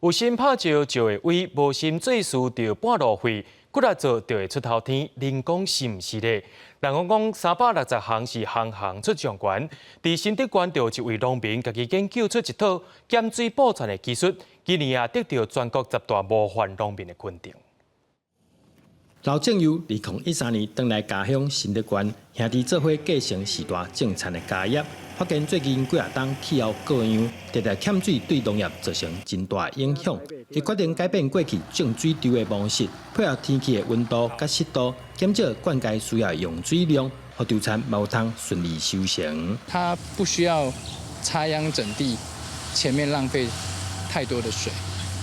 有心拍石就會威，無心做事就半路廢，骨力做就會出頭天。恁講是毋是咧？人講講360行是行行出狀元。佇新竹縣就有一位農民，家己研究出一套減水補田的技術，今年也得著全國十大模範農民的肯定。劉正佑2013年轉來家鄉新竹縣，兄弟做伙繼承世代種田的家業，發現最近幾若冬氣候各樣，常常欠水對農業造成真大影響。伊決定改變過去種水稻的模式，配合天氣的溫度佮濕度，減少灌溉需要的用水量，予稻田嘛有通順利收成。它不需要插秧整地，前面浪費太多的水。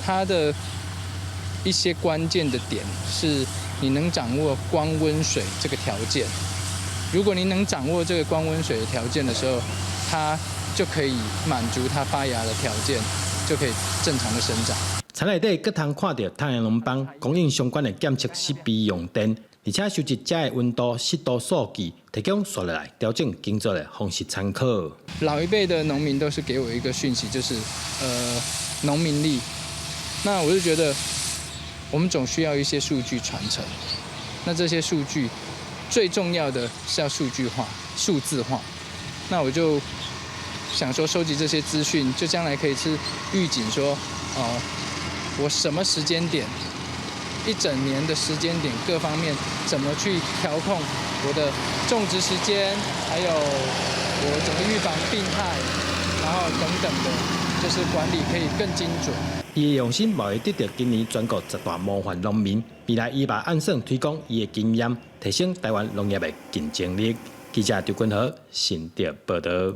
它的一些關鍵的點是，你能掌握光溫水這個條件。如果你能掌握這個光溫水的條件的時候，它就可以滿足它發芽的條件，就可以正常的生長。田內底閣通看著太陽能板供應相關的檢測設備用電，而且收集遮的溫度、濕度數據，提供紲落來調整耕作的方式參考。老一輩的農民都是給我一個訊息，就是農民曆。那我就覺得，我們總需要一些數據傳承。那這些數據最重要的是要數據化、數字化。那我就想說，收集這些資訊，就將來可以是預警說，哦，我什麼時間點，一整年的時間點，各方面怎麼去調控我的種植時間，還有我怎麼預防病害，然後等等的，就是管理可以更精準。伊的用心，嘛會得著今年全國十大模範農民。未來伊嘛按算推廣伊的經驗，提升台灣農業的競爭力。記者張君豪新竹報導。